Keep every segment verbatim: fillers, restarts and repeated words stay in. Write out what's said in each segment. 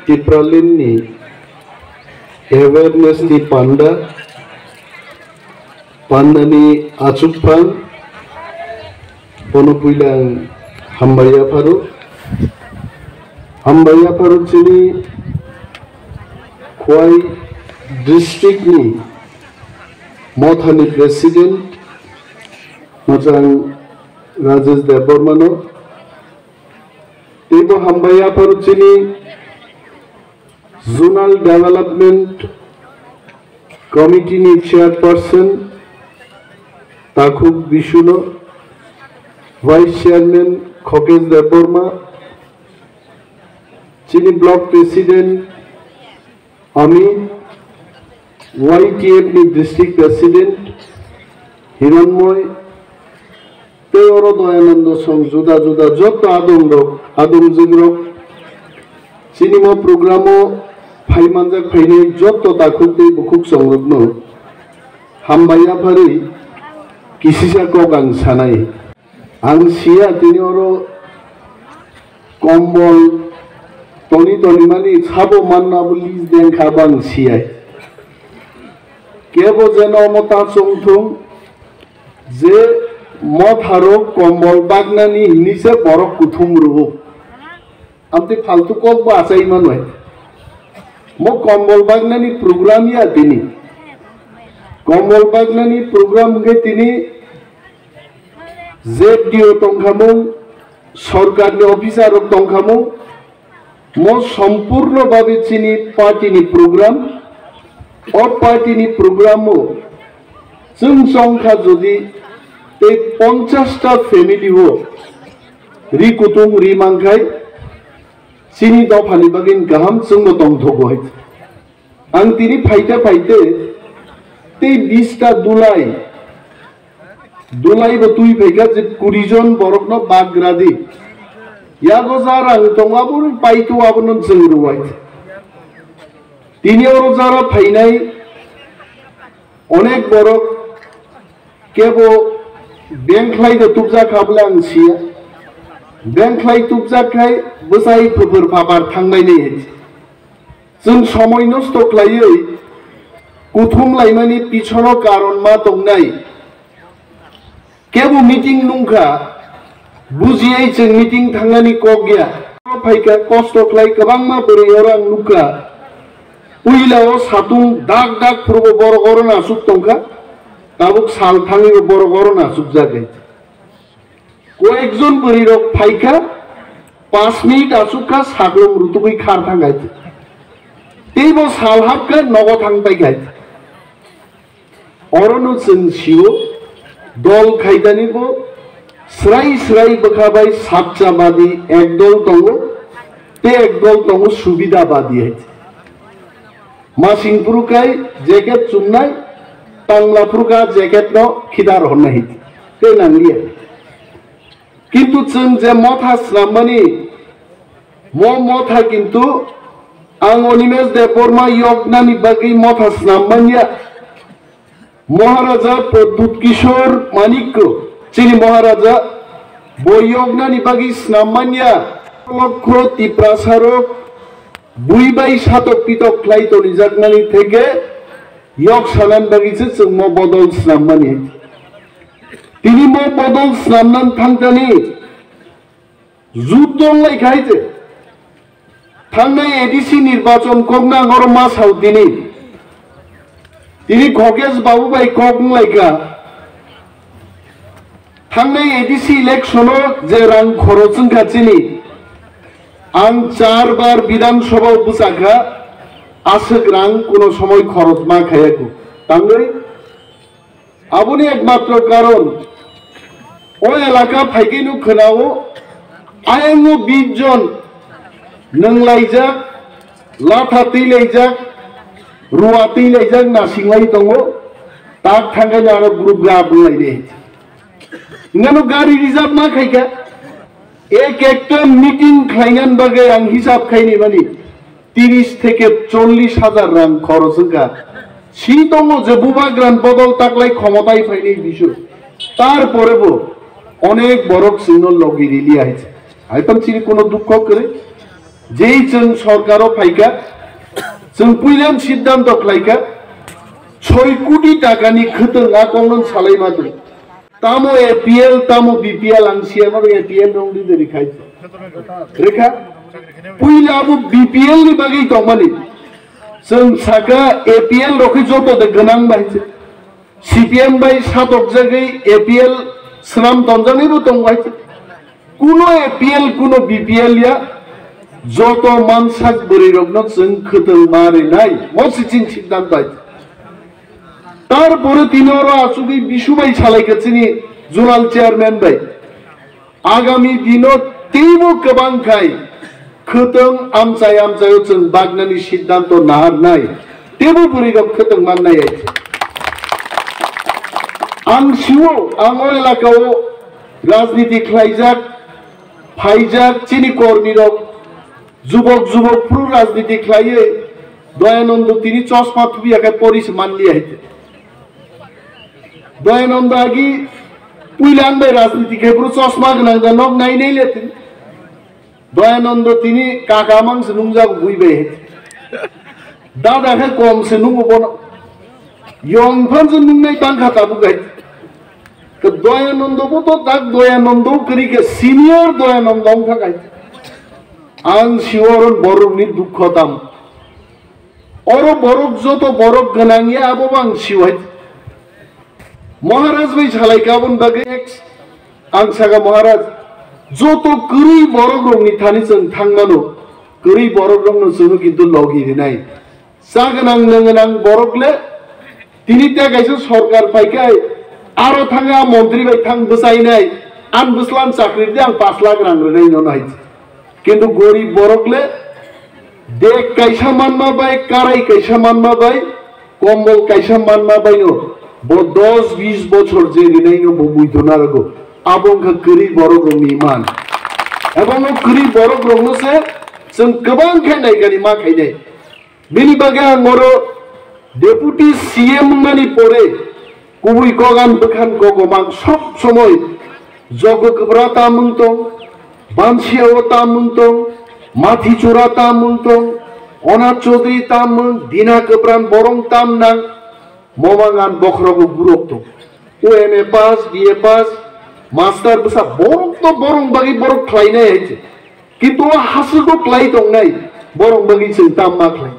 Tipraland ni awareness ni panda, panda ni achukphang, bono puila ang hambai yapharo. Hambai yapharo chini Khowai district ni Motha ni president, Machang Rajesh Debbarma no. Teibo hambai yapharo chini Zonal Development Committee ni chairperson Takhuk Bisuno, vice chairman Khokesh Debbarma, chini block president Ami, Y T F ni district president Hiranmoy, tei oro Doyananda song juda juda joto adong rok, adong jwk rok, chini mo program o phai manjak phainai joto takhuk tei bukhuk song rok no hambai yapharwi kisisa kok ang sanai. Ang siya tini oro kombol toni toni mani sabo manna bo list den kha bo ang siya. Kebo jeno omo ta chong thung je Motha rok kombol bagnani hini se borok kuthum rwo. Amtwi faltu kok bo achai manwi. Mo kombol bagnani program ya tini. Kombol bagnani program hwnkhe tini Z D O tongkhamung, sorkarni officer rok tongkhamung, mo sompurno babe chini party ni program, o party ni program o chwng chongkha jodi tei ponchash ta family o ri kutung ri mankhai chini dophani bagwi kaham chwngno tongthogo hai. Ang tini phaite phaite tei bista dulai, dulai bo twi phaikha je kuri jon borokno bagradi. Yago ja rang tongo, abo paitu abono chwng rwai. Tini oro jara phainai onek borok kebo bengkhlai de tubjak kha bole ang siya. Bengkhlai tubjak khai bwsai phuphur phapar thangbai nai hai. Chwng somoi nosto khlaiwi kuthum laimani pisono karon ma tongnai. Kebo meeting nungkha, bujiwi chwng meeting thangnani kok ya. Phaikha kosto khlai kwbangma bwrwi oro ang nukha. Puila o satung dak dak phuru bo borok oro nasuk tongkha. Tabuk sal thangwi bo borok oro nasukjak hai. Koyekjon bwrwi rok phaikha, panch minute asuk kha saklom rutugwi khar thang hai. Teibo sal hapkha nogo thang paikha. Orono chwng sio, dol khaidani bo srai srai bwkha bai sakcha badi ek dol tongo, tei ek dol tongo subida badi hai. Masing phuru kai jacket chumnai, tangla phuru ka jacket no khidar honnai hai. Tei nangliya. Kintu chwng je motha swnammani, mo motha kintu ang Animesh Debbarma yoknani bagwi motha swnammanya. Maharaja Pradyut Kishore Manikya, chini Maharaja, bo yoknani bagwi swnammanya. Lokho Tiprasarok bui bai satok pitok khlai tonijaknani theke yok sanan bagwi se chwng mo bodol swnammani. Tini mo bodol swnamnan thangtani juddo wnglaikha hai je. Thangnai A D C nirbachon kokno ang oro ma sao tini. Tini Khokesh babu bai kok wnglaikha. Thangnai A D C election o je rang khorok wngkha chini, ang char bar Bidhan Sabha o bwchakha, aswk rang kuno somoi khorok ma khaiya kho. Tangwi Aboni ekmatro karon, o elaka phaikhe nuk khwnao, ayang o bish jon nwnglaijak, latha twilaijak, rua twilaijak nasinglai tongo, tak thangkhe aro group ga bwlaidi. Ngano gari reserve ma khaikha, ek ekta meeting khlainani bagwi ang hisab khaini mani. Tiris theke chollish hajar rang khoroch wngkha. Si tongo je bubagrani bodol taklai khomotai phainai bisu. Tarpore bo onek borok chwngno logi rili hai. Hai tong chini kono dukho kwrwi. Jei chwng sorkaro phaikha, chwng puilam siddhanto khlaikha, soi koti takani khwtwng a kokno salai ma tong. Tamo A P L, tamo B P L, ang siya ma A P L rong di deri khai. Rekha, puila abo B P L ni bagwi tongmani. Chwng saka A P L rokhe joto de gwnang bai se. C P M bai satok jagwi A P L swnam tonjaknai bo tong bai se. Kuno A P L, kuno B P L ya, joto mansak bwrwi rokno chwng khwtwng ma rinai. Mo se chini siddhanto bai. Tarpore tini oro achugwi Bisu bai salai kha chini zonal chairman bai. Agami dino teibo kwbang khai khwtwng amchai amchaio chwng bagnani siddhanto naharnai. Teibo bwrwi rok khwtwng mannai ai. Ang sio, ang o elakao rajniti khlaijak, phaijak chini kormi rok, jubok jubok phuru rajniti khlaiwi Doyanando tini chosma thubi yakhai pori se manliya hai. Doyanando agi puila ang bai rajniti khai bro chosma gwnang da nok nai nai le tini. Doyanando tini kaka mang se nungjago bui bai. Dada khe kom se nungo bono. Yong phan se nungnai bangkha tabuk hai. Ke Doyanando bo to dak Doyanando kri ke senior Doyanando wng thakai. Ang siworon borok ni dukho tam. Oro borok joto borok gwnang ya abo bo ang siwai. Maharaj bai salai kabun bagwi ex-, ang saka Maharaj joto kwrwi borok rokni thani chwng thangmano, kwrwi borok rokno chwngno kintu logi rinai. Cha gwnang nwng gwnang borok le tini te kaisa sorkar phaikai aro thanga montri bai thang bwchainai an bwslan chakri de ang pash lakh rang rinai nono hai. Kintu gorib borok le dek kaisa manma bai, karai kaisa manma bai, kombol kaisa manma baino bo dos bis bochor je rinaino bo muitu narago. Abo wngkha kwrwi borok rokni man. Abo wngkha kwrwi borok rokno se chwng kwbang khe naikani ma khainai. Bini bagwi ang oro Deputy C M wngmani pore kubui kogan bwkhan kok o mang sob somoi Jogo Kwbra ta mung tong, Bansiao ta mung tong, Mathichura ta mung tong, Onath Chaudhary ta mung, Dina Kwbran borong tam nang, Momangan bokhorogo gurok tong. O M A pass, B A pass, master bwsa borok to borong bagwi borok khlainai hai se. Kintu o haswk o klai tongnai borok bagwi chwng tam ma khlai.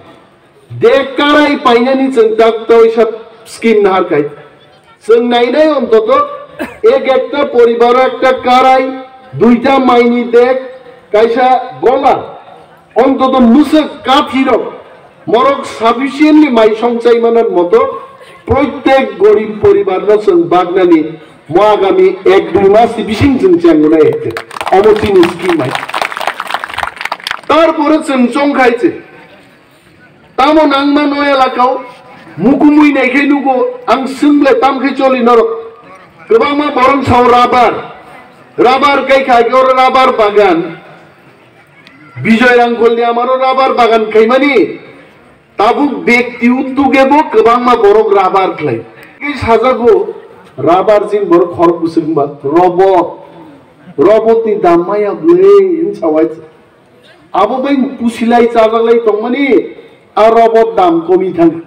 De karai painani chwng tak tawi sa scheme nahar khai. Chwng nainai ontoto ek ekta poribaro ekta karai, duita maini dek, kaisa gola. Ontoto mwswk kathirok morok sufficiently mai songchai manan moto proitek gorib poribarno chwng bagnani mo agami ek dui mas ni bising chwng chengnai hete. Omo chini scheme hai. Tarpore chwng chongkhai se. Tamo nangma no elakao mukumui naikhai nugo ang swngle tamkhai choli norok. Kwbangma borong sao rubber. Rubber kai kha oro rubber bagan. Bijoy Rangkhol ni amaro rubber bagan khaimani. Tabuk bekti uddogebo kwbangma borok rubber khlai. Tei sajago rubber jin borok khorok bwswk wngba robot. Robot ni dam maya bwlai wng sawai. Abo bai pusilai chajaklai tongmani a robot dam komi thang.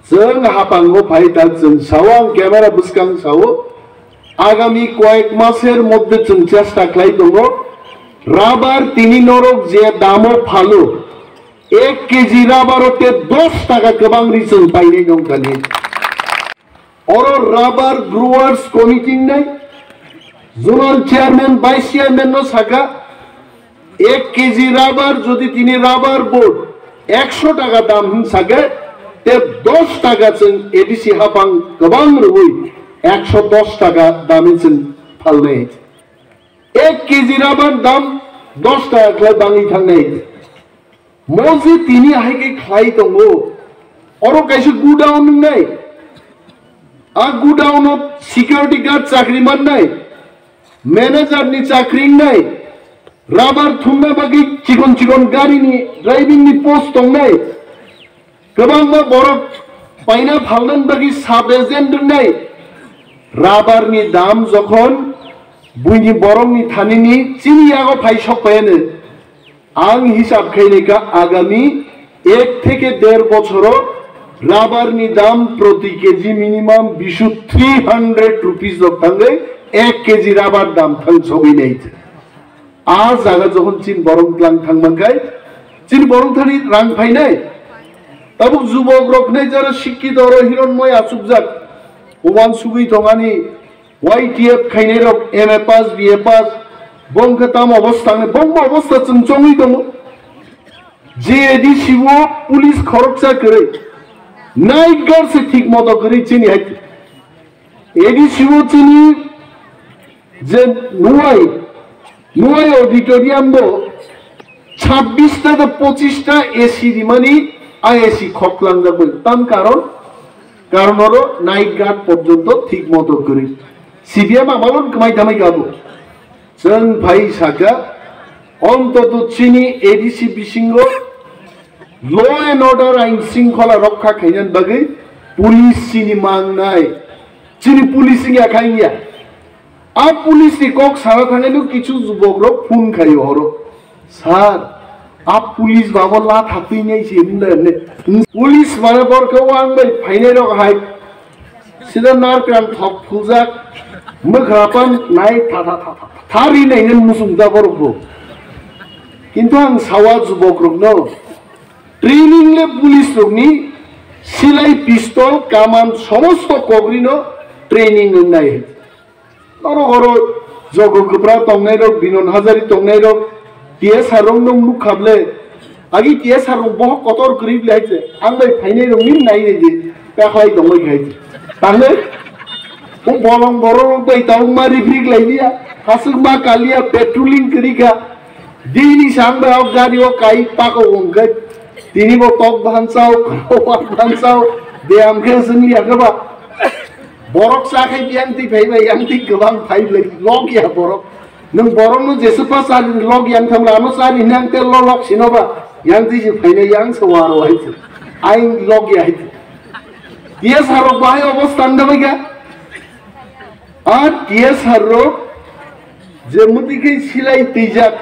Chwng hapango phai ta chwng sao ang camera bwskang sao. Agami koyek maser moddhe chwng chesta khlai tongo. Rubber tini norok je damo phalo. Ek K G rubber o te dos taka kwbang ri chwng painai nongkha ni. Oro rubber growers committee nai zonal chairman, vice chairman no saka ek K G rubber jodi tini rubber board ekso taka dam hin sake te dos taka chwng A D C hapang kwbang rwui ekso dos taka dami chwng phalnai. Ek K G rubber dam dos taka khlai bangwi thangnai. Mo je tini hai khe khlai tongo, oro kaisa godown wngnai. A godown o security guard chakri mannai, manager ni chakri wngnai, rubber thumna bagwi chikon chikon gari ni driving ni post tongnai. Kwbangma borok paina phalna bagwi sub agent wngnai. Rubber ni dam jokhon buini borok ni thani ni chini yago phai sok phai hwno. Ang hisab khainai kha, agami ek theke der bochoro rubber ni dam proti keji minimum bisu three hundred rupees rok thangwi ek keji rubber dam thang sogwi nai. A jaga jokhon chin borong tlang thang mankhai, chin borong thani rang phainai. Tabuk jubok rok nai jara sikki doro hiron moi achukjak. Uan sugwi thongani Y T F khainai rok M A pass, B A pass, bongkhe tamo obostha ni, bongbo obostha chwng chongwi tongo. Je A D C o police khoroksa kwrwi, night guard se thik moto kwrwi chini hai. A D C o chini je nuai, nuai auditorium bo chabbish ta to pochissta A C rimani, I A C khok langjak bai. Tam karon, karon oro night guard porjonto thik moto kwrwi. C P M amalon kwmai tamai gabo. Chwng phai saka, ontoto chini A D C bisingo law and order ain singkhola rokha khainani bagwi police chini mangnai. Chini police wngya kha wngya. A police ni kok sana thangwi no kichu jubok rok phone khaio horo. Sir, a police babo latha twi nai se hwnle hwnle. Police mane borok khe wang bai phainai rok hai. Sida narkran thok phuljak, mwkhra pan nai tha tha tha tha tha ri nai nang musung da borok bo. Kintu ang sawa jubok rok no training le police rok ni silai pistol kaman somosto kogri no training wngnai. Norok oro Jogo Kwpra tongnai rok, Binon Hazari tongnai rok, T S R rok no nuk khable. Agi T S R rok bohok kotor kwrwi ble hai se. Ang bai phainai rok ni nai re je. Kakhwlai tongbai khai. Tangle. O bolong borok rok bai tabuk ma rifrik lai liya. Hasuk ma kaliya patrolling kwrwi kha. Dini sang bai o gari o kai pako wngkhe. Tini bo tok bahan sao, kwbang bahan sao, beyam khe swngliya khe ba. Borok cha khe yang twi phai bai, yang twi kwbang phai bai, log ya borok. Nwng borok no jesu pa chari log yang tham la, ano chari nang tel lo log sino ba, yang twi je phai nai yang se waro hai se. Aing log ya hai se. Yes harok bahai obostha da bai ga. Ar T S R rok je muti khe silai twijak,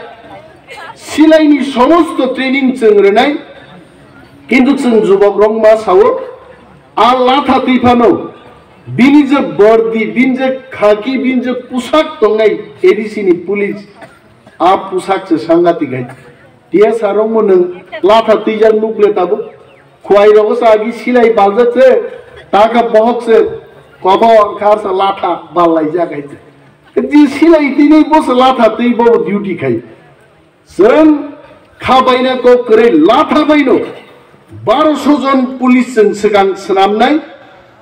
silaini somosto training chwng rwnai, kintu chwng jubok rok ma sao, a latha twi phano, bini je bordi, bini je khaki, bini je pusak tongnai A D C ni police, a pusak se sangatik hai. T S R rok mo nwng latha twijak nukle tabuk. Khwai rogo sa agi silai baljak se, taka bohok se, kobo khar sa latha bal laijak hai se. Di silai tini bo se latha twi bo duty khai. Chwng kha baina kok kwrwi latha baino. Baro so jon police chwng swkang swnamnai.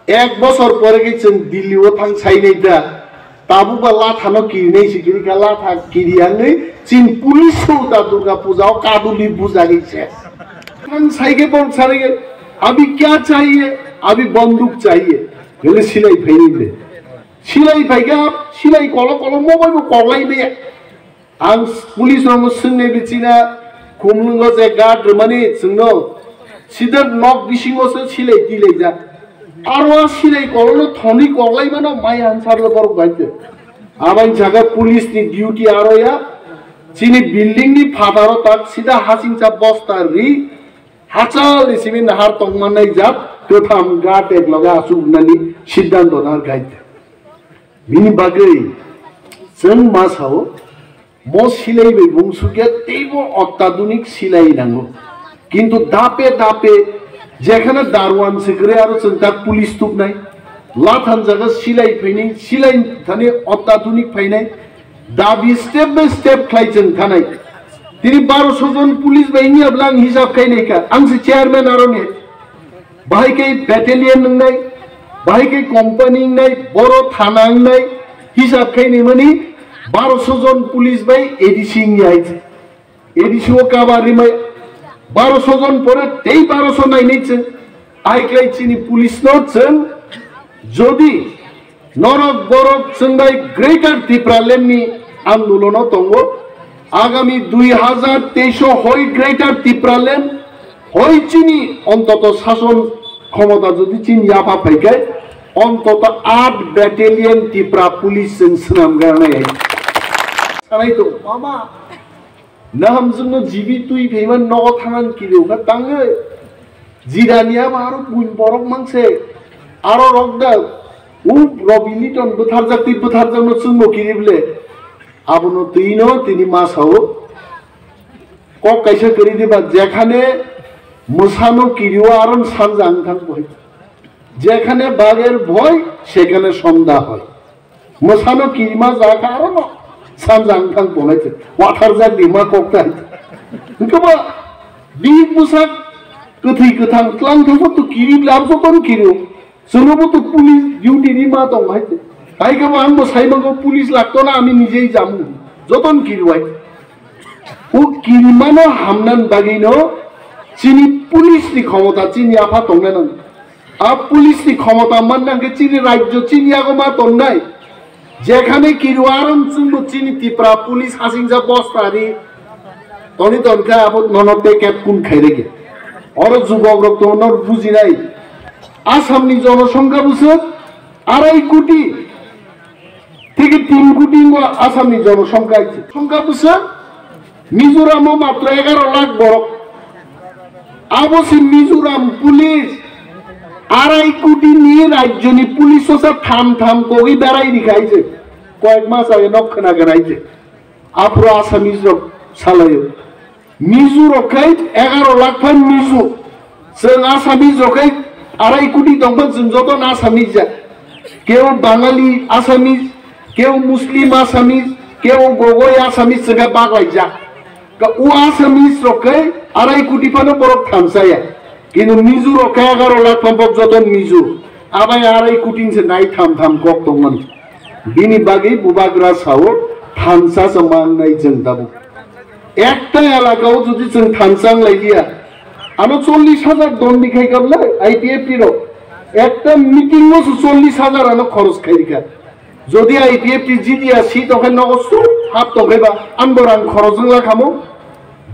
Ek bosor pore khe chwng Delhi o thang sainai da. Tabuk ba latha no kirinai se kiri kha, latha kiri yangwi chini police o da Durga puja o kaduli bujagwi se. Thang sai khe bong sari khe, "Abhi kya chahiye? Abhi banduk chahiye." Bele silai phaini de. Silai phai kha, silai kolo kolo mo bai bo koklai de. Ang police rokno swngnai bichina, khumlwngo je guard rwmani chwngno sida nok bisingo se silai tilaijak. Aro a silai kolono thoni koklaimano mai ansarlo borok bai se. Abani jaga police ni duty aro ya, chini building ni phataro tak sida hasingcha bosta ri, hachal ni simi nahar tongmanai jat kwtham guard ek loge asuk nani siddhanto nahar gaite. Bini bagwi chwng ma sao, mo silai bai bung sukya teibo ottadunik silai nango. Kintu dape dape jekhane darwan se kwrwi aro chwng tak police tubnai. Lathan jaga silai phainai, silai thani ottadunik phainai. Dabi step by step khlai chwng thanai. Tini baro so jon police bai wngya bwla ang hisab khai nai kha. Ang se chairman aro ni. Bahai khe battalion wngnai, bahai khe company wngnai, boro thana wngnai, hisab khai ni mani baro so jon police bai A D C wngya hai se. A D C o kabar rimai baro so jon pore tei baro so nai nai chwng. Ai klai chini police no chwng jodi norok borok chwng bai Greater Tipraland ni andolono tongo. Agami dui hazar teis o hoi Greater Tipraland hoi chini ontoto sason khomota jodi chini yapha phai khe ontoto aat battalion Tipra police chwng swnam garnai hai. Sanai to mama. Nahamjwkno jibi twi phaima nogo thangan kiriyo kha tangwi. Jirani abo aro buin borok mangse. Aro rok da u Robi Liton bwtharjak twi bwtharjakno chwngno kiri ble. Abono twino tini ma sao. Kok kaisa kwrwi diba, jekhane mwsano kiriyo aro sanja wngthang boi. Jekhane bager boi, sekhane sonda hoi. Mwsano kirima jakha aro no sanja wngthang boi. Watharjak di ma kok tai. Hwnkhe ba bini bwsak kwthwi kwthang tlang thangbo to kiri bla abo jotono kiriyo. Chwngnobo to police duty ni ma tong hai te. Hai khe bo ang bo sai mango police lakto na ami nijei jamu. Joton kiriwai. O kirimano hamnan bagwi no chini police ni khomota chini apha tongna nang. A police ni khomota man nang khe chini rajyo chini yago ma tongnai. Jekhane kiriwa aron chwngno chini Tripura police hasingja bostari. Toni tonkha abo nono take up kun khairege. Oro jubok rok to no bujinai. Assam ni jonosongkha bwswk arai koti. Thik tin koti ngo Assam ni jonosongkha. Songkha bwswk Mizoram o matro egaro lakh borok. Abo se Mizoram police arai koti ni rajyo ni police o sa tham tham kogwi berai rikha hai se. Koyek mas age nok khna ganai se. Aphuru Assamese rok salaio. Mizo rok khai egaro lakh phan Mizo. Chwng Assamese rok khai arai koti tongphan chwng joto no Assamese ya. Keo Bangali Assamese, keo Muslim Assamese, keo Gogoi Assamese chwng khe baglaijak. Ka o Assamese rok khai arai koti phano borok thamsa ya. Kintu Mizo rok khai egaro lakh phan bok joto Mizo. Abai arai koti se nai tham tham kok tongmani. Bini bagwi bubagra sao thansa se mangnai chwng tabuk. Ekta elaka o jodi chwng thansa wng lai liya, ano chollish hajar don di khai kable I P F T rok. Ekta meeting o se chollish hajar ano khoros khai rikha. Jodi I P F T jidi ya si tong khai nogo su hap tong khai ba an bo rang khoros wng la khamo.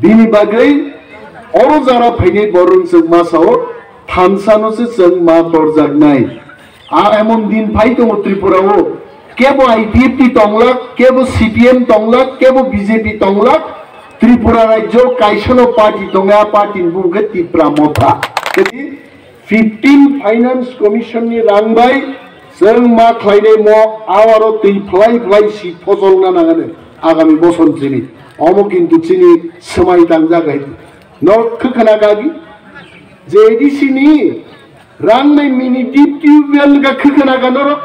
Bini bagwi oro jara phainai borok chwng ma sao thansa no se chwng ma torjaknai. A emon din phai tongo Tripura o, kebo I P F T tonglak, kebo C P M tonglak, kebo B J P tonglak, Tripura rajyo kaisano party tongo, a party ni bumung khe Tipra Motha. Jadi fifteen Finance Commission ni rang bai chwng ma khlainai mo awaro twi phlai phlai si phosolna nangani agami boson chini. Omo kintu chini swmai tangjak hai. No khwkhwna kagi je A D C ni Rang nai mini deep tubewell ga khwkhwna ga norok.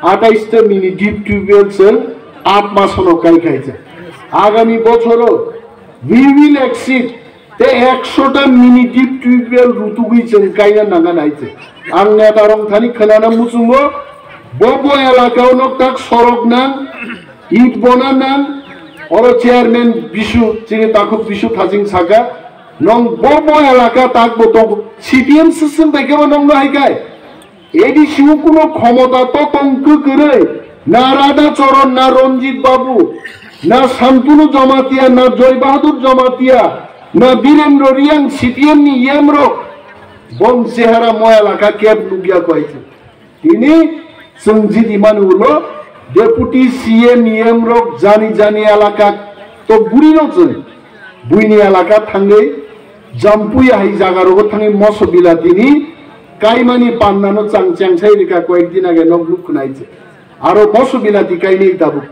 Atais ta mini deep tubewell chwng aat masono kai khaijak. Agami bochoro we will exceed te ekso ta mini deep tubewell rutugwi chwng kaina nangani hai se. Ang neta rok thani khwnana muchungo bo bo elaka o nok tak sorok nang, it bona nang, oro chairman Bisu, chini takhuk Bisu Thajing saka, nong bo bo elaka tak bo tongo. C P M swswng bai khe bo nongno hai kai. A D C o kuno khomota to tong kwkwrwi, na Radha Charan, na Ranjit Babu, na Santanu Jamatia, na Joy Bahadur Jamatia, na Birendra Reang, C P M ni E M rok, bong chehara mo elaka keb nukya koi. Tini chwng jidi mani ulo Deputy C M, E M rok jani jani elaka to guri no chwng buini elaka thangwi Jampui hai jaga rogo thangwi moso bilati ni kaimani panna no chang chang sai rika koyek din age nok nuk khwnai se. Aro moso bilati kainai tabuk.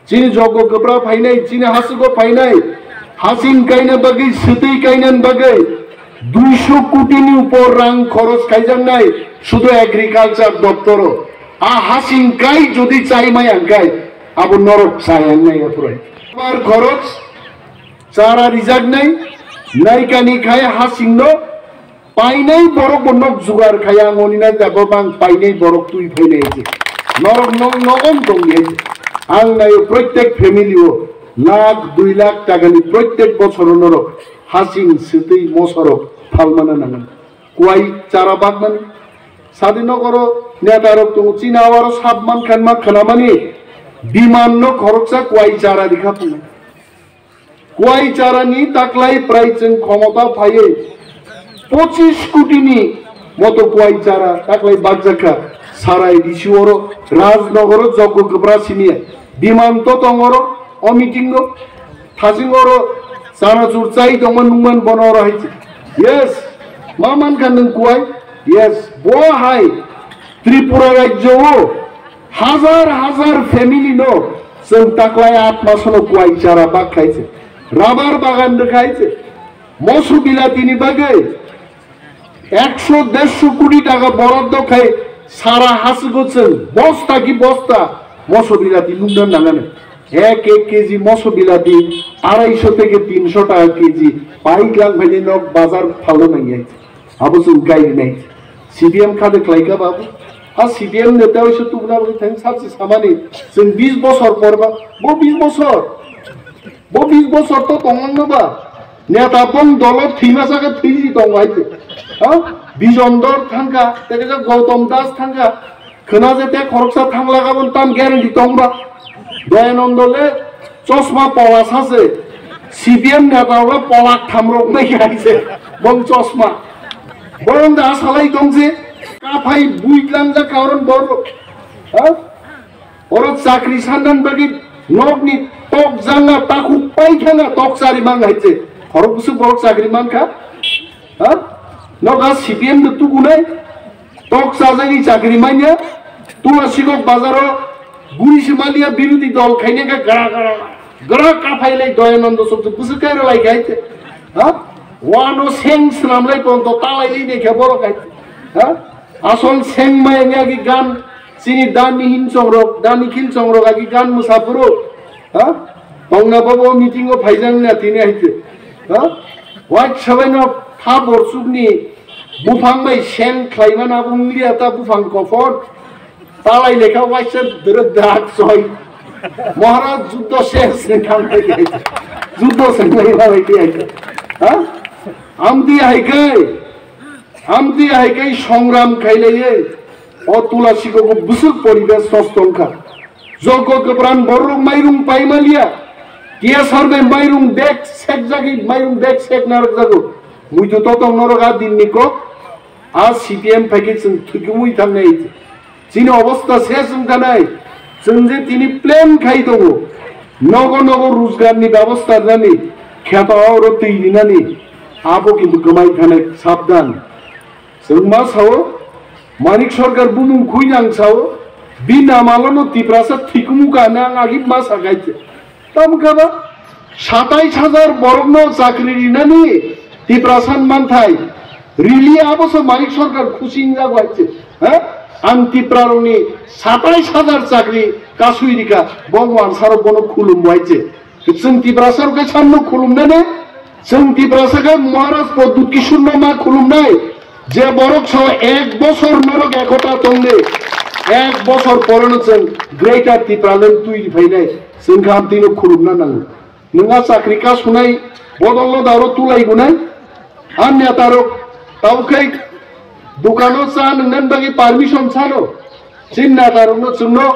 Chini jogo kwbra phainai, chini hasiko phainai, hasing kaina bagwi, swtwi kaina bagwi duiso koti ni upor rang khoros khaijaknai sudu agriculture doptoro. A hasing kai jodi chai maya hwnkhe abo norok chaya wngnai aphuru. Mar khoros chara rijaknai, naikani khai hasingno Painai borok bo nok jugar khai ang oni na jago bang painai borok twi phainai je. Norok nok nogon tong ye. Ang nayo protek family o lakh dui lakh taka ni protek bochor o norok hasing swtwi mosorok phalmana nangan. Kuai chara bagmani. Sadi nokoro neta rok tongo chini awaro sap man khan ma khwnamani biman no khoroksa kuai chara rikha phungo. Kuai chara ni taklai prai chwng khomota phaiwi pochis koti ni moto kuai chara taklai bakjakha. Sarai D C oro Rajnogoro jokgo kwbra simiya. Biman to tong oro o meeting o. Thasing oro Chanachur chai tongma nungman bono oro hai se. Yes, ma mankha nwng kuai? Yes, bo hai Tripura rajyo o hazar hazar family no chwng taklai aat masono kuai chara bak khai se. Rabar bagan rwkhai se. Moso bilatini bagwi ekso dersho koti taka boroddo khai sara hasugo chwng bosta ki bosta moso bilati nukna nangani. Ek ek keji moso bilati araiso theke tinsho taka keji paiglang phainai nok bazar phalna nangyai. Abo chwng kairinai. C P M khade khlaika babu. Ha C P M neta oiso tubuna bagwi thang sabsi samani chwng bis bosor porba. Bo bis bosor. Bo bis bosor to tonglang no ba. Neta bong dolo thwima saka thwiji tong hai te. Ha? Bijon Dor thangka, teke Gautam Das thangka. Khwna je te khoroksa thangla gabon tam guarantee tong ba. Doyanando le chosma pola sase. C P M neta le polak thamrok mai hai se. Bong chosma. Borong da salai tong se. Kaphai buitlang ja karon bor. Ha? Oro chakri sandan bagwi nokni tok janga takhuk pai khana tok chari mang hai se. Khorok busu borok chakri mankha. Ha? Nok a C P M do tukunai. Tok chajagwi chakri manya. Tula sikok bazaro guri se maliya birodhi dol khaineka gara gara. Gara kaphai lai Doyanando sok busu kairo lai khai se. Ha? Wano seng swnam lai pon to talai lai ne khe borok hai se. Ha? Asol seng maya nya ki gan chini dan ni hin chongrok, dan ni khil chongrok agi gan musapuru. Ha? Tongna bobo meeting o phaijang na tini hai se. Ha? Wai sabai no pha borsuk ni buphang bai seng khlaima na bung liya ta buphang kophor. Talai lekha waisa dere dak soi. Maharaj juddo ses ne kam te ke. Juddo se ne la ke. Ha? Amti hai kai. Amti hai kai songram khailaiye. O tula siko ko busuk poribesh nosto wngkha. Jogo gobran borok mairung paimaliya. Tiya sarbe mairung bag sek jagi, mairung bag sek narok jago. Muitu totong norok a din ni kok. A C P M phaikhe chwng thwkimui thangnai. Chini obostha se chwng thanai. Chwng je tini plan khai tongo. Nogo nogo rujgar ni bebosta rwnani, kheto oro twi rinani. Abo kintu kwmai thanai, sabdan. Chwng ma sao, Manik Sarkar bumung khui nang sao, bini amalono Tiprasa thwikimu ka nang agi ma sa gai se. Tamo khe ba satais hajar borokno chakri rinani Tiprasa manthai rili abo se Manik Sarkar khusi wngjago hai se. Ha? Ang Tiprarokni satais hajar chakri kasui rika, bo wansarok bono khulum bo hai se. Chwng Tiprasa rok khe sanno khulumnani, chwng Tiprasa khe Maharaj Pradyut Kishore no ma khulumnai, je borok sao ek bosor norok ekota tongdi, ek bosor porono chwng Greater Tipraland twi phainai, chwng khe amtwino khulumna nango. Nwng a chakri kasunai bodolno daro tulai gunai, a netarok tao khe dukano cha nwngnani bagwi permission sano. Chini natarokno chwngno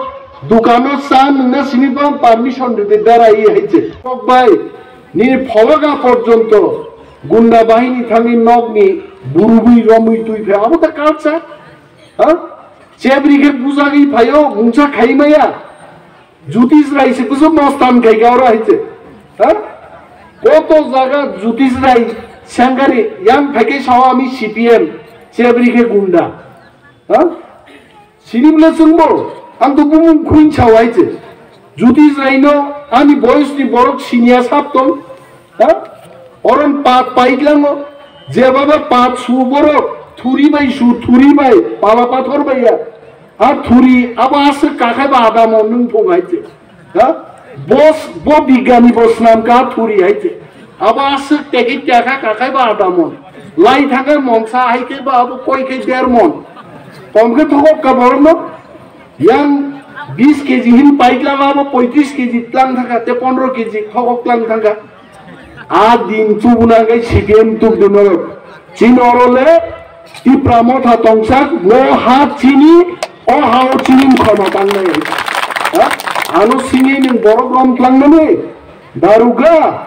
dukano cha nungna simi bang permission rwdi berai hai se. Kok bai, nini phologa porjonto gunda bahini thangwi nokni burugwi romwi twi phe abo ta culture. Ha? Chebri khe bujagwi phaio mungsa khai maya. Jyotish Rai se bujo mostan khai ka oro hai se. Ha? Koto jaga Jyotish Rai sengkari yang phaikhe sao ami C P M chebri khe gunda. Ha? Sini bole chwngbo, ang to bumung khuin sao hai se. Jyotish Raino ani boyos ni borok siniya sap tong. Ha? Oron pat paitlango. Jebaba pat su borok, thuri bai su, thuri bai, pala pathor bai ya. Ha thuri, abo aswk kakhai ba adamo nwng thung hai se. Ha? Bos, bo bigani bo swnam ka thuri hai se. Abo aswk teki teka kakhai ba adamon. Lai thakai monsa hai khe ba abo koi khe der mon. Kom khe thokok ka borokno. Yang bis keji hin paikla abo poitris keji tlang thaka te pondro keji thokok tlang thaka. A din chubuna khe C P M tuk din norok. Chini oro le Tipra motha tongsak, no ha chini, o ha o chini khoma tangnai. Ha? Ano sini ning borok rom tlangnani. Daruga,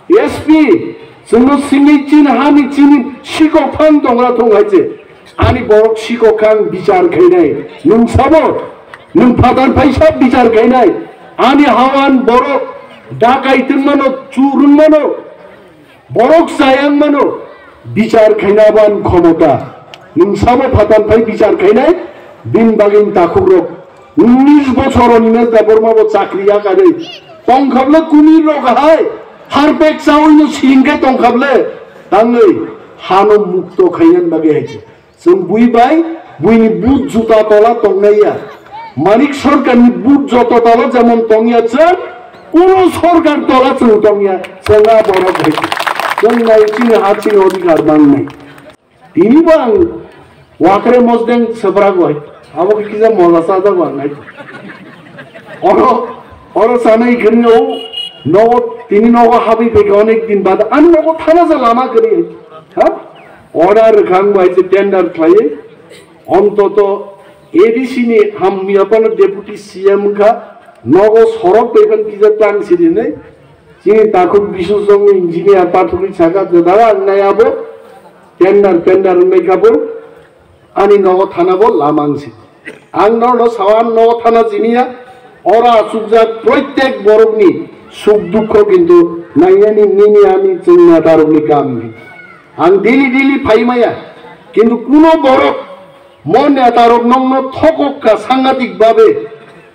S P, chwngno sini chini hani chini sikok phang tongra thung hai se. Ani borok sikok khang bichar khainai. Nung sabo, nung phatar phaisa bichar khainai. Ani hawan borok dakai tungmano, churungmano. Borok chayang mano bichar khaina ban khomota. Nwng sabo phatar phai bichar khainai, bini bagwi takhuk rok. Unnish bochor Animesh Debbarma bo chakri yakarwi tongkhaple, kumir rok hai harpek chawi no singke tongkhaple, tangwi hano mukto khainani bagwi hai. Chwng bui bai buini but juta tola tongnai ya. Manik Sarkarni but joto tola jemon tongya chwng, kuno sarkar tola chwng tongya, chwng a borok hai. Chwng nai chini ha chini odhikar mangnai. Tini bo ang wakre mosdeng sebra goi. Abo kisa mola sajak ang nai. Oro, oro sanai khani o nogo, tini nogo habi peke onek din bad ani nogo thana sa lama kari. Ha? Order rwkha ang bai se tender khlaiwi, ontoto A D C ni hamya phano Deputy C M wngkha, nogo sorok bai phano kisa tang sirinai, chini takhuk Bisu Chongma engineer pathugwi saka, "Dada, ang nai abo tender, tender wngbai kha bo, ani nogo thana bo lama wngsi." Ang nono sawan nogo thana chiniya, ora achukjak proitek borokni suk dukho kintu nainani nini ani chwng netarokni kam. Ang daily daily phai maya, kintu kuno borok mo netarok nokno thokok ka sangatik babe,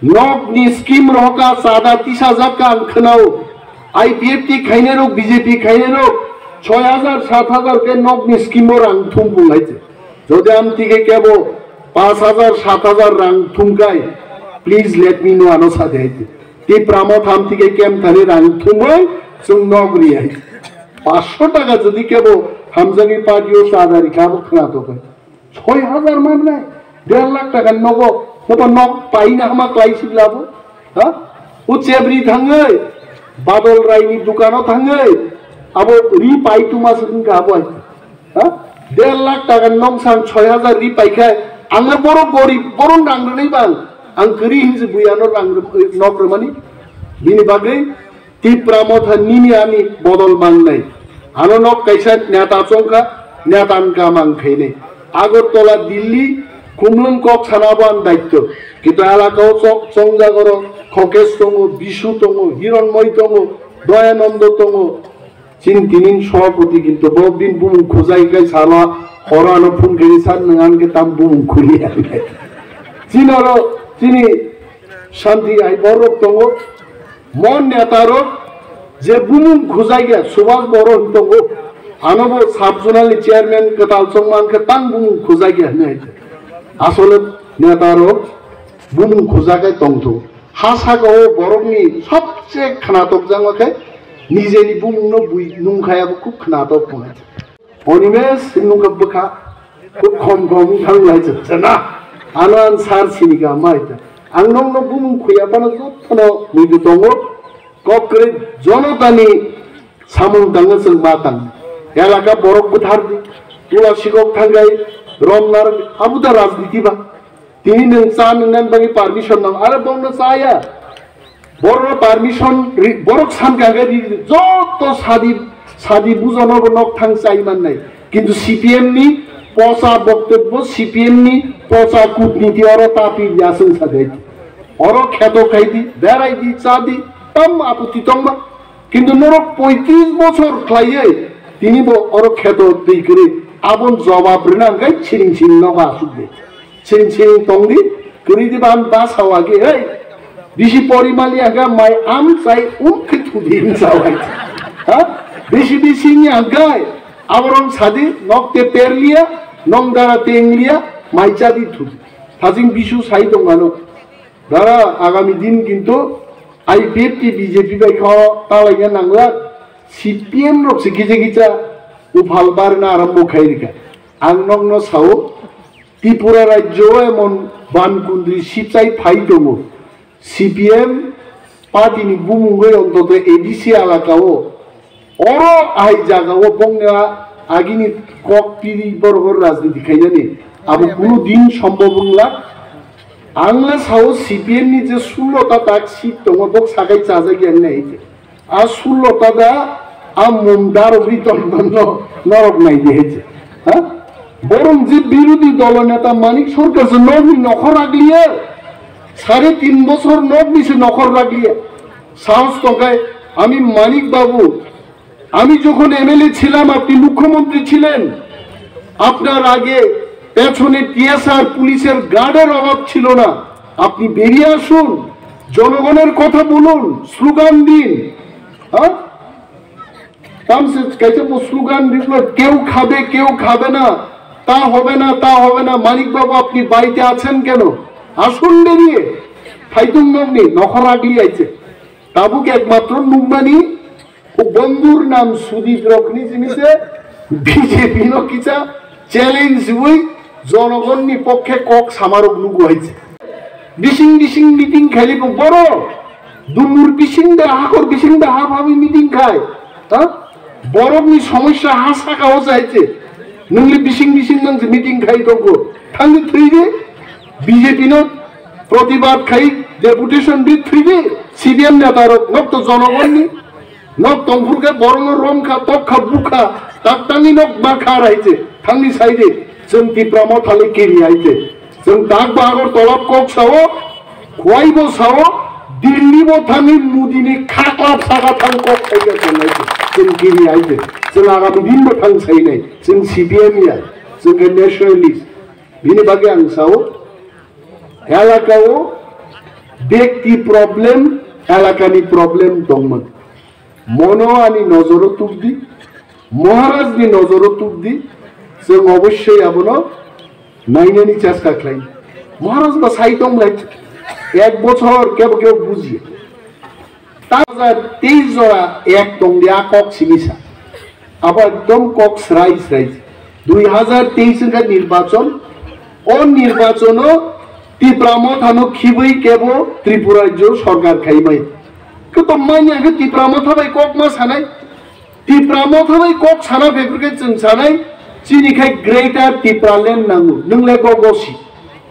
nokni scheme rohoka chada tisajak ka ang khwnao, I P F T khainai rok, B J P khainai rok, soi hajar, sat hajar ke nokni scheme o rang thum bung hai. Jodi amtike kebo paanch hajar, saat hajar rang thumkai, please let me know, ano sadi hai. Tipra Motha amtike kem thani rang thumoi, chwng nok ri hai. Paanch sho taka jodi kebo hamjagwi party o chadari kha bo khwna to kai. Soi hajar man nai, der lakh taka nogo, nogo nok paina hama klai si labo. Ha? O chebri thangwi, Badol Raini dukano thangwi, abo ri pai tuma se wngkha abo hai. Ha? Der lakh taka noksang soi hajar ri pai khai, ang le borok gorib, borok rang rwnai bang, ang kwrwi hinse buya no rang rw-, nok rwmani. Bini bagwi Tipra Motha nini ani bodol mangnai. Ano nok kaisa neta chongkha, neta wngkha mang khainai. Agartala, Delhi, Khumlwng kok sana bo ang daityo. Kintu elaka o chok chongjak oro Khokesh tongo, Bisu tongo, Hironmoi tongo, Doyanando tongo. Chini tinin sobhapoti kintu bo bin bumung khujai kai salo, horo ano phone khe sar nwng ang khe tam bumung khuli ang. Chini oro chini Shanti ai borok tongo. Mo neta rok je bumung khujai khe Subhas Boro hin tongo. Ano bo sub zonal ni chairman kwtal chongma ang khe tang bumung khujai khe hinwi hai. Asole neta rok bumung khujak kai tongthu. Ha saka o borokni sobse khwnatok jagma khe nijeni bumungno bui nungkha ya bo khub khwnatok tongnai. Animesh nungkha bwkha khub khom khom wng thang lai chwng chana. Ano ang sar sini ka mai ta. Ang nokno bumung khuya phano jotono muitu tongo. Kok kwrwi jonotani samung tangna chwng ma tang. Elaka borok bwthar di. Tula sikok thangkai romnar abuda rajniti ba. Tini nwng cha nwngnani bagwi permission nang, aro bongno chaya. Borokno permission ri-, borok sankha khe ri-, joto sadi, sadi bujano bo nok thang chai mannai. Kintu C P M ni pocha boktobbo, C P M ni pocha kutniti oro tapi ya chwng sajai. Oro kheto khai di, berai di, cha di, tam aputi tongma. Kintu norok poitris bochor khlaiwi tini bo oro kheto twi kwrwi abon jobab rwna hwnkhe siring siring nogo asuk de. Siring siring tong di, kwrwi di ban ba sawa ge, hey. Bisi pori mali aga mai am chai um khe thudi hin sawa. Ha? Bisi bisi ni agai aborong sadi nok te per liya, nong dara teng liya, mai cha di thudi. Thajing bisu sai tong ano. Dara agami din kintu I P F T B J P bai kho talaina nangla, C P M rok se kisa kisa uphal barna arambo khai rika. Ang nokno sao, Tripura rajyo o emon ban kundri sipchai phai tongo. C P M party ni bumungoi ontoto A D C alaka o oro ahai jaga o bongni agini kok piri borok rajniti khainani abo kunu din sombhob wngla. Ang le sao C P M ni je sullo ta tak seat tongo bok sakai chajak ya nai. A sullo ta da a mumdar ri ton ton no norok nai di hece. Ha? Borong je birodhi dolo neta Manik Sarkar se nokni nokhor ragliya. Sare tin bochor nokni se nokhor ragliya. Sahos tongkai ami Manik Babu আমি যখন এমএলএ ছিলাম, আপনি মুখ্যমন্ত্রী ছিলেন, আপনার আগে পেছনে টিএসআর পুলিশের গার্ডের অভাব ছিল না। আপনি বেরিয়ে আসুন, জনগণের কথা বলুন, স্লোগান দিন। হ্যাঁ, তামসে কাইসে বো স্লোগান দিল, "কেউ খাবে, কেউ খাবে না, তা হবে না, তা হবে না।" মানিক বাবু, আপনি বাড়িতে আছেন কেন? আসুন বেরিয়ে। ফাইতুং নগনি নখর আগলি আইছে। তাবুক একমাত্র নুকমানি ও বন্ধুর নাম সুদীপ রকনি জিনিসে বিজেপি ন কিসা চ্যালেঞ্জ হই জনগণনি পক্ষে কক সামারক নুকু হয়েছে। Bising bising meeting khaili bo borok. Dumur bising da, hakor bising da, hap habi meeting khai. Ha? Borokni somosya ha saka o chaite. Nungli bising bising nang meeting khai tongo. Thangni thwide. B J P no protibad khai deputation bi thwide. C P M neta rok nok to jonogonni. Nok tongphur khe borokno romkha, tokkha, bukha, taktangni nok ma kha raite. Thangni saide. Chwng Tipra Motha le kiri aite. Chwng tak bagor tolap kok sao, khwai bo sao, Delhi bo thangwi Modi ni khaklap saka thang kok khaika tongnai se. Chwng kiri ai se. Chwng agami din bo thang sainai. Chwng C P M ya. Chwng khe nationalist. Bini bagwi ang sao, elaka o bekti problem, elaka ni problem tongmani. Mono ani nojoro tukdi, Maharaj ni nojoro tukdi, chwng obossoi abono nainani chesta khlai. Maharaj ba sai tong lai, ek bochor kebo kebo buji. Ta dui hajar teis jora ek tong dia kok simisa. Abo ekdom kok srai srai. Dui hajar teis wngkha nirbachon, o nirbachono Tipra Mothano khibwi kebo Tripura rajyo sorkar khaimai. Khe to manya khe Tipra Motha bai kok ma sanai. Tipra Motha bai kok sana bebrekhe chwng sanai, chini khai Greater Tipraland nango. Nwng le go gosi.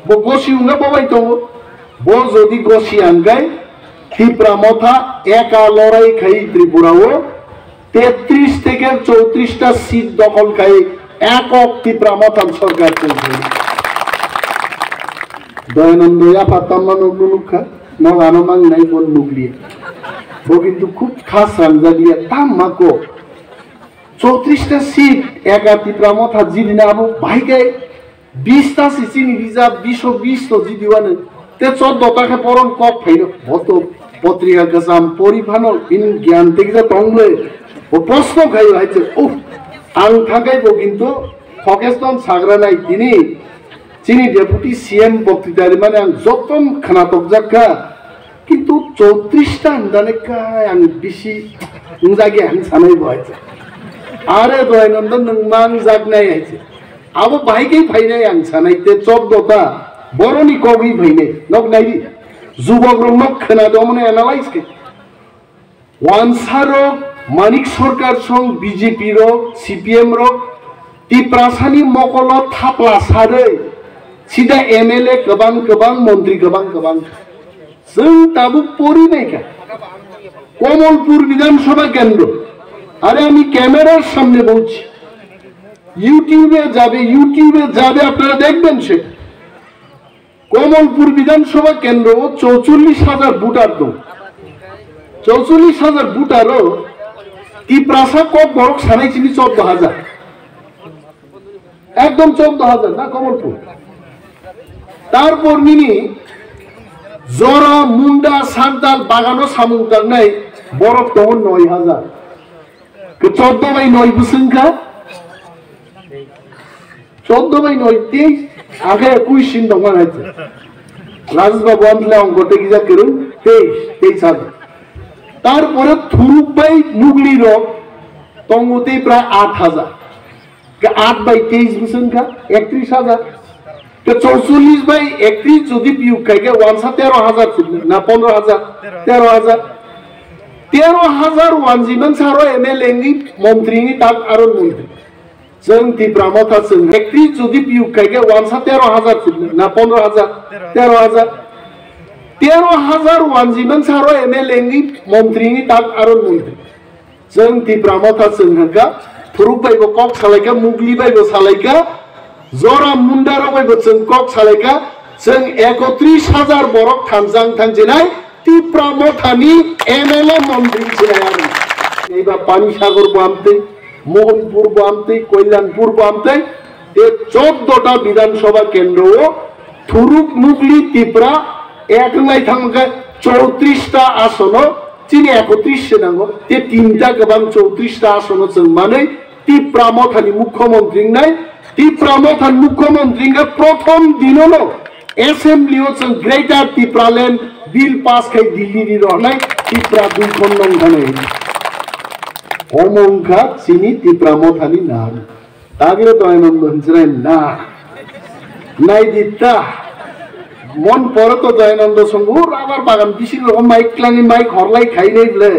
Bo gosi wngkha bo bai tongo. Bo jodi gosi angkai, Tipra Motha eka lorai khai Tripura o tetris theke chowtris ta seat dokol khai ekok Tipra Motha sorkar chwng sanai. Doyanando yapha tamma nukno nukha, nok ano mangnai bo nukliya. Bo kintu khub khas rangjak liya, tamma ko. Chowtris ta seat, eka Tipra Motha jidina abo bahai khe bis ta si chini reserve, bish o bis to jidiwano. Te choddo ta khe poron kok phaino. Bo to potrika kwcham pori phano, in gyan tekja tongle. Bo proshno khaio hai se, "Uff, ang thakai bo kintu Khokeston sagra nai tini." Chini deputy C M boktwita rimani ang jotom khwnatok jak kha, kintu chowtris ta hwnjani kha ang bisi wngjak ya hwn sanai bo hai se. Are Doyanando nwng mangjak nai hai se. Abo bahai khe phainai ang sanai te chobdo ta boroni kogwi phainai nok nai di. Jubok rok nok khwna do mane analyze khe. Wansarok, Manik Sarkar song, B J P rok, C P M rok, Tiprasani mokolo thapla sarwi, sida M L A kwbang kwbang, montri kwbang kwbang. Chwng tabuk pori naikha. Komolpur Bidhan Sabha Kendro. আরে আমি ক্যামেরার সামনে বলছি, YouTube-এ যাবে, YouTube-এ যাবে, আপনারা দেখবেন সেটা। কমলপুর বিধানসভা কেন্দ্র চৌচল্লিশ হাজার ভোটার দো। চৌচল্লিশ হাজার ভোটারও তিপ্রাসা কম বরক সানাই চিনি চোদ্দ হাজার। একদম চোদ্দ হাজার না কমলপুর। তারপর নিনি জরা, মুন্ডা, সান্তাল, বাগানো সামুক নাই বরক তখন নয় হাজার। চোদ্দ বাই নয় বুঝছেন কা? চোদ্দ বাই নয়, তেইশ, আগে একুশ সিন দোকান আছে। রাজেশ বাবু আনলে অঙ্কতে কি যা করুন? তেইশ, তেইশ হাজার। তারপরে থুরুক বাই মুগলি রক, তঙ্গতেই প্রায় আট হাজার। আট বাই তেইশ বুঝছেন কা? একত্রিশ হাজার। তো চৌচল্লিশ বাই একত্রিশ যদি বিয়োগ খাইকে ওয়ানসা তেরো হাজার না পনেরো হাজার? তেরো হাজার। তেরো হাজার ওয়ানজিমান সারো এম এল এ নি মন্ত্রী নি তাক আরো মন্ত্রী। Chwng Tipra Motha chwng ekti jodi piyuk khaikhe wansa tero hajar chwng na pondro hajar, tero hajar. Tero hajar wanjimang saro M L A ni, montri ni tak aro montri. Chwng Tipra Motha chwng hwnkha, phuruk bai bo kok salaikha, mugli bai bo salaikha, jora munda rok bai bo chwng kok salaikha, chwng ekotris hajar borok thansa wng thansinai, Tipra Mothani M L A montri sinai aroni. Eba Panisagar bo amtwi, Mohanpur bo amtwi, Kalyanpur bo amtwi, e choddo ta Bidhan Sabha kendro o thuruk nukli Tipra ek wnglai thangkha chowtris ta asono, chini ekotris se nango, te tinta kwbang chowtris ta asono chwng manwi Tipra Mothani Mukhyamantri wngnai, Tipra Mothani Mukhyamantri wngkha prothom dinono Assembly o chwng Greater Tipraland Bill pass khai Delhi ni rohnai Tipra dui khon nong thani. Omo wngkha chini Tipra Mothani nang. Tagre Doyanando hinjrai na. Nai ditta. Mon poro to Doyanando songo rubber bagan bising rokom mai klani mai khorlai khai nei ble.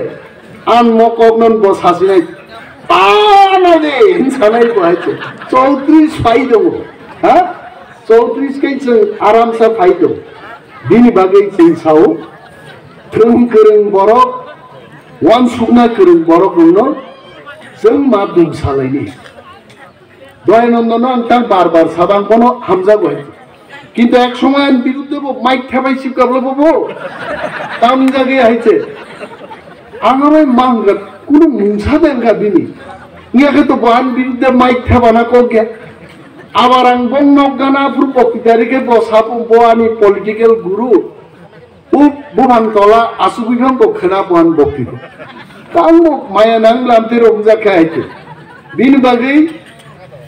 An mo kok non bo sasinai. Pana de hinsanai bo hai. Chowtris phai dongo. Ha? Chowtris kai chwng aramsa phai dong. Bini bagwi chwng sao, thwng kwrwng borok, uansukna kwrwng borok rokno chwng ma dum salaini. Doyanandono ang tang bar bar sabang kono hamjago hai. Kintu ek somoy ani biruddhe bo mic thebai sibkablo bo bo. Tamjagwi hai se. Ang aro ma hwnga, kunu mungsa de wngkha bini. Wngya khe to bo ani biruddhe mic thebana kok ya. Abar ang bong nok gana phuru bokti dari khe bo sapo bo ani political guru. Ub buphang tola asugwi phang bo khwna bo ani bokti bo. Tang bo maya nang lamte rok wngja khe hai khe. Bini bagwi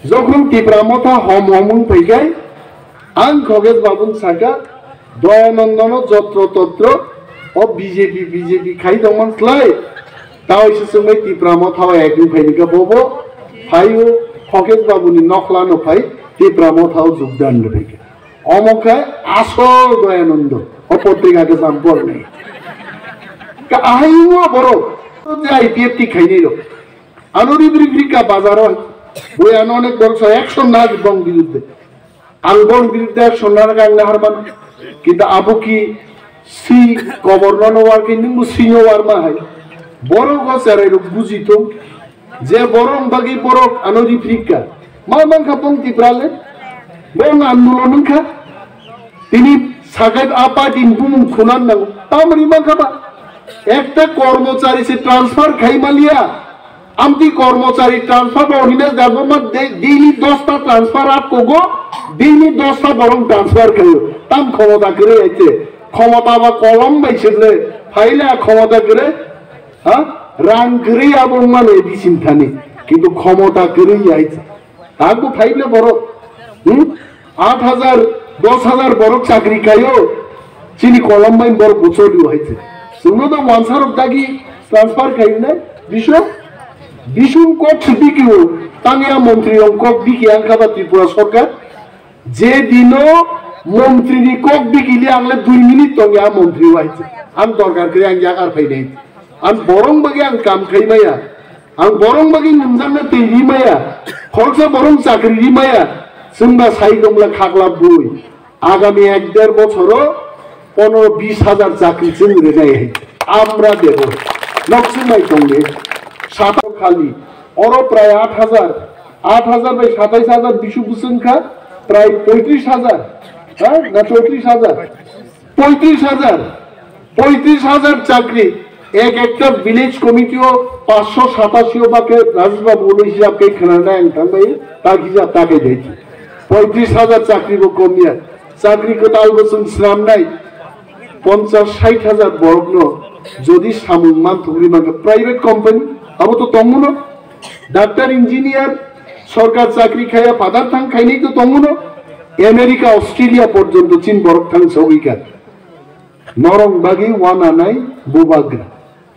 jokhon Tipra Motha hom hom wng phai khe ang Khogesh Babun saka Doyanandono jotro totro o B J P, B J P khai tongman slai. Tao se sumai Tipra Motha o ek wng phai ni khe bobo phai o Khogesh Babuni nokhla no phai Tipra Motha o jogdan rwphai khe. Omo khe asol Doyanando o potrika khe jam pornai. Ka ahai wngma borok je I P F T khainai rok. Ano ribri brika bazaro boi ano onek borok sa action na bong biruddhe. Ang bong biruddhe action na ang na harman. Kintu abo ki si koborno no war ki nung si no war ma hai. Borok o cherai rok buji tong. Je borok bagwi borok ano riphrikha. Ma mankha bong Tiprale. Bong andolon wngkha. Tini sakai apa din bumung khunan nango. Tamri mankha ba. Ekta kormochari se transfer khai maliya. Amtwi kormochari transfer ba hwnwi na jabo ma de-, daily dosta transfer ap kogo, daily dosta borok transfer khayo. Tam khomota kwrwi aite. Khomota ba kolom bai sirle. Phaile a khomota kwrwi, ha? Rang kwrwi abo wngmano A D C ni thani. Kintu khomota kwrwi aite. Takbo phaible borok. Hmm? Aat hajar, dos hajar borok chakri khayo, chini kolom bai borok bo cholio hai se. Chwngno do wansarok dagi transfer khainai, biso, bisum kok se bikio, tangya montri rok kok biki ang kha ba Tripura sorkar. Je dino montri ni kok bikili ang le dui minute tongya montri wai se. Ang dorkar khe ang yakar phainai. Ang borong bagi ang kam khai maya. Ang borong bagwi nungjakna twi ri maya, khoroksa borong chakri ri maya, chwngba sai tongla khakla bui. Agami ek der bochoro ponoro bis hajar chakri chwng rinai hai. Amra debo. Nok chwngbai tongdi. Sata khali. Oro prai aat hajar. Aat hajar bai satais hajar bisu bwswng kha. Prai poitris hajar. Ha? Na choitris hajar? Poitris hajar, poitris hajar chakri, ek ekta village committee o paanch sho satashi o ba khe Rajesh Babu ulo hisab khe khwnanai ang thangbai, tak hisab ta khe dei. Poitris hajar chakri bo kom ya, chakri kwtal bo chwng swnamnai, ponchas sait hajar borok no jodi samung man thugri man khe private company abo to tongmuno, doctor engineer, sorkar chakri khaya father thang khainai to tongmuno, America, Australia porjonto chin borok thang sogwi kha. Norok bagwi wananai bubagra.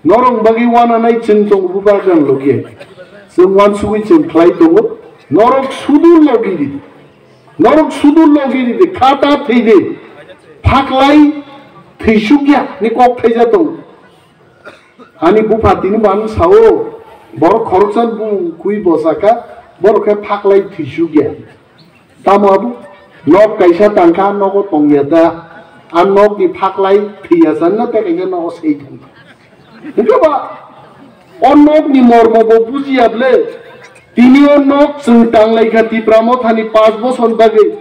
Norok bagwi wananai chwng tongo bubagra logi. Chwng wansugwi chwng khlai tongo. Norok sudu logi ridi. Norok sudu logi ridi. Khata thwidi. Phaklai thwisukya ni kok thaija tongo. Ani bupha tini bo ano sao. Borok khoroksa bumung kui bosaka. Borok khe phaklai thwisukya. Tamo abo? Nok kaisa tangkha, nogo tongya da. A nokni phaklai thwiya sanna tei kaisa nogo sei thangkha. Hwnkhe ba, o nokni mormo bo bujiya ble. Tini o nok chwng tanglaikha Tipra Mothani paanch bochor bagwi.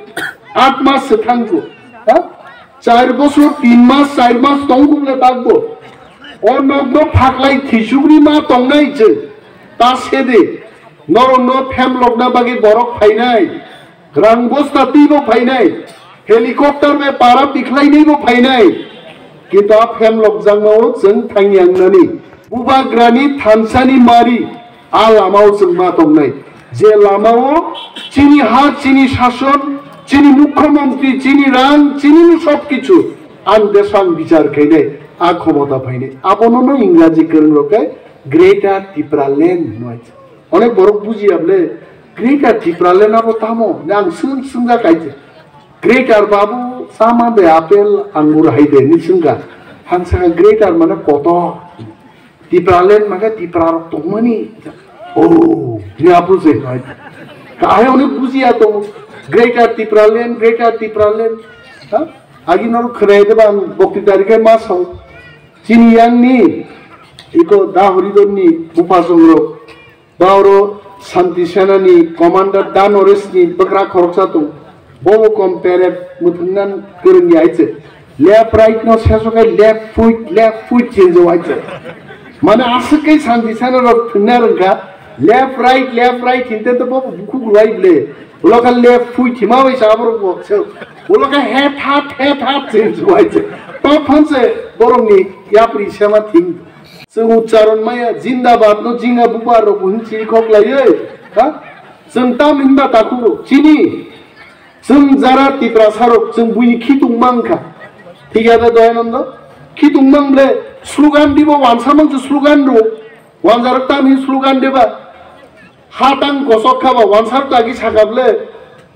Aat mas se thangkho. Ha? Char bochor, tin mas, char mas tongkho ble bagbo. O nokno phaklai thisukni ma tongnai chwng. Ta sede, norokno phemlokna bagwi borok phainai, rang bosta twibo phainai, helicopter bai para bikhlainaibo phainai. Kintu a phemlokjakmao chwng thangyangnani. Bubagrani thansani mari, a lamao chwng ma tongnai. Je lamao chini ha, chini shason, chini mukhyamantri, chini rang, chini sob kichu ang desang bichar khainai, a khomota phainai. Abono no Ingraji kwrwng rok khe Greater Tipraland hwnwi. Onek borok bujiya bole, Greater Tipraland abo tamo? Nang swng swngjak kaisa. Greater babu sama de apple angur hai de ni swngkha. Hansa Greater mane kotor. Tipraland mane Tipra rok tongmani. Oh, ni apu se. Kahai onek bujiya to. Greater Tipraland, Greater Tipraland. Ha? Agi nor khre de bang bokti dari kai ma sao. Chini yang ni iko da horidor ni bupasong rok. Baoro Santi Sena ni commander Da Noresh ni bwkra khoroksa tong. Bobo kom peret muthungnan kwrwng ya iche. Left right no seso kai left foot, left foot chenjo iche. Mane aswk kai Santi Sena rok thungna rwngkha. Left right, left right hinte to bobo bukhuk rwai ble. Ulo kha left foot hima bai sa aborok bo se. Ulo kha het hat, het hat chenjo iche. To phanse borok ni yapri sema thing. Chwng ucharon maya, jindabad no jinga bubar rok bo hin chiri khok laiwi, ha? Chwng tam hinba takhuk rok, chini, chwng jara Tiprasa rok, chwng buini khitung mangkha. Thik ya da Doyanando? Khitung mang ble, slogan dibo wansa mang chu slogan ro, wansa rok tam hin slogan diba. Hatang kosok khaba wansar tagi sakable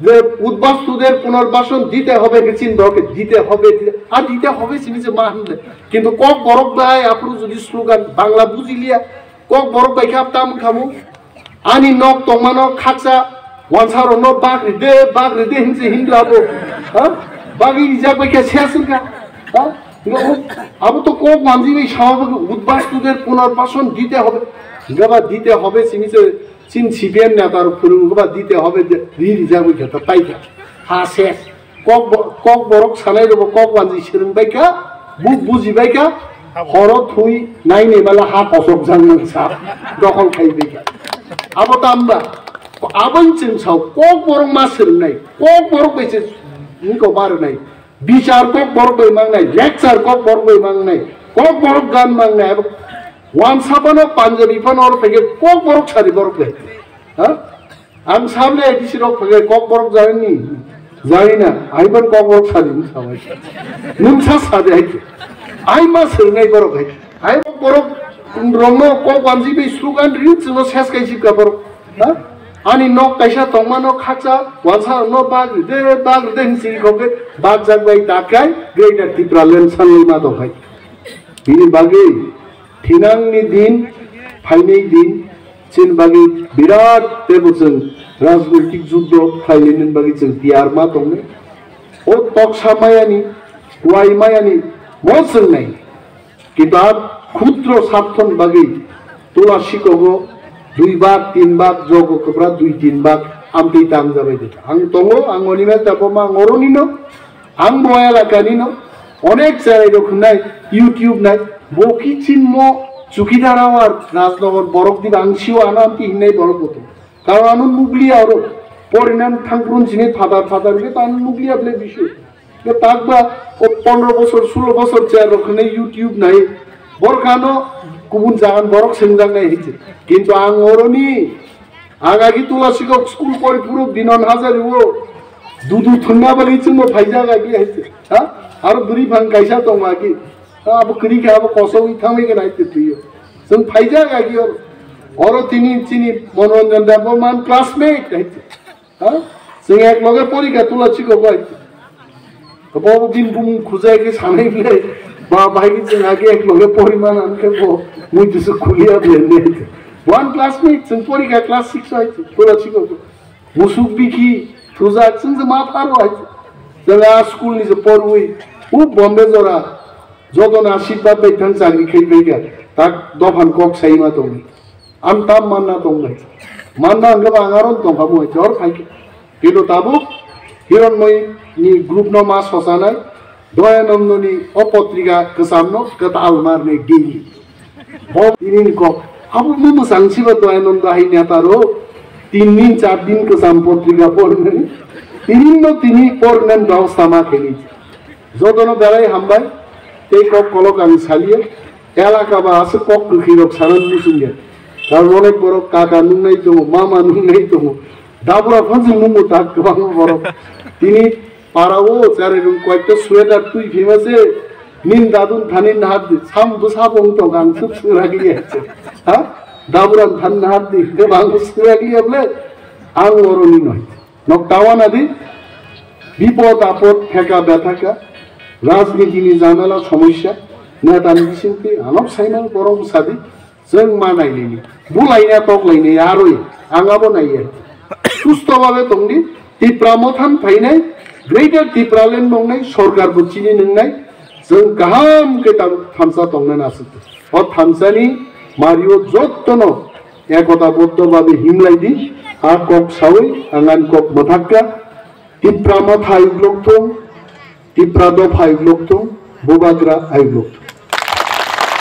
je udbastuder punarbason dite hobe ke chin doke dite hobe, dite, a dite hobe sini se ma hinde. Kintu kok borok bai aphuru jodi slogan Bangla bujiliya, kok borok bai khap tam khamu. Ani nok tongmano khaksa wansaro no bak ride, bak ride hinse hindra bo. Ha? Bagi rijak bai khe ses wngkha. Ha? Abo to kok manji bai sama bagi udbastuder punarbason dite hobe. Gaba dite hobe sini se Chin C P M neta rok phwrwng ba dite hobe de, ri rijak bai khe ta paikha. Ha ses. Kok bo-, kok borok sanai rok bo kok wanji swrwng bai kha, bu buji bai kha, horo thui nai ne bala ha kosok jang nang sa, dokol khai bai kha. Abo tamba, abo chwng sao, kok borok ma swrwng nai, kok borok bai se wngko bar nai. Bichar kok borok bai mangnai, lecture kok borok bai mangnai, kok borok gan mangnai, abo wansa phano Punjabi phano oro phaikhe kok borok sari borok bai. Ha? Ang samle A D C rok phaikhe kok borok jani, jani na, ai ban kok borok sari ni sawai. Nung sa sade hai. Ai ma swngnai borok hai. Ai borok rongno kok wanji bai slogan ri chwngno ses kai sipka borok. Ha? Ani nok kaisa tongmano khaksa, wansa no bag ride, bag ride hinsi kokbe, bag jak bai takai, Greater Tipraland sanwi ma tongkhai. Bini bagwi thinangni din, phainai din, chin bagwi birat tebo chwng rajnoitik juddo khlainani bagwi chwng tiyar ma tongnai. O toksa mayani, kuai mayani, mo chwng nai. Kitab khudro sarthon bagwi tula sikogo dui bak, tin bak, jogo kwbra dui tin bak amtwi tang jabai de. Ang tongo, ang oni mel tabo ma ang oroni no, ang bo elakani no, onek cherai rok hwnai, YouTube nai, bo kichin mo chukidar awar Rajnagar borok diba ang sio ano amtwi hinnai borok bo tongo. Karon ano nukliya oro, porinan thangphrun sini phatar phatar hwnkhe tamo nukliya ble bisu. Hwnkhe takba o pondro bosor, sulo bosor chair rok hwnwi YouTube nai. Borok ano kubun jagan borok sengjaknai hinse. Kintu ang oroni, ang agi Tulasikok school pori phuru Binon Hazari o dudu thwngna bagwi chwngbo phaijak agi hinse. Ha? Aro bwrwi phang kaisa tongo agi. Ha, abo kwrwi khe abo kosogwi thangwi khe nai twi twiyo. Chwng phaijak agi oro. Oro tini chini Monoranjan Debbarma classmate hinse. Ha? Chwng ek loge porikha Tulasikok bai. Bo bo bini bumung khujai khe sanai bile. Ba bai khe chwng age ek loge poriman ang khe bo mui dusu khuliya bile ne. One classmate chwng porikha class six hai Tulasikok. Musuk bikhi thujak chwng je ma pharo hai. Chwng a school ni je porwi u Bombay jora joto na seat ba bai thang chakri khai bai kha. Tak dophan kok sai ma tongwi. Ang tam manna tong lai. Manna hwnkhe ba ang aron tong kha bo hai hor phai khe. Kintu tabuk Hironmoi ni group no ma sosanai. Doyanandoni o potrika kwchamno kwtal marne gini. Bo tini ni kok. Abo mo mwsang siba Doyananda hai neta ro. Tin din char din kwcham potrika pornani. Tini no tini pornan dao sama kheni. Jotono belai hambai. Tei kok kolok ang saliya. Elaka ba aswk kok kwkhwi rok sanan muchungya. Karon onek borok kaka nungnai tongo, mama nungnai tongo. Dabura phansi mungo tak kwbangma borok. Tini para o chari rung koyekta sweater twi phima se nin dadun thani nahar di. Sam bwsa bong tong ang suk sura gliya se. Ha? Dabura thani nahar di. Kwbang sura gliya ble. Ang oro ni noi. Nok tawana di, bipod apod theka bethaka, rajniti ni jamela somosya, neta ni bisingtwi anok saimano borok bwsadi, chwng ma nailini, bulaina toklaini aroi, ang abo naiya. Susto babe tongdi, Tipra Mothan phainai, Greater Tipraland wngnai sorkar bo chini nwngnai, chwng kaham khe tam-, thamsa tongna nasuk. O thamsani mario jottono ekota boddo babe himlai di, a kok sawi angan kok mwthakka, Tipra Motha ayuklok thung, Tipra Dopha ayuklok thung, Bubagra ayuklok thung.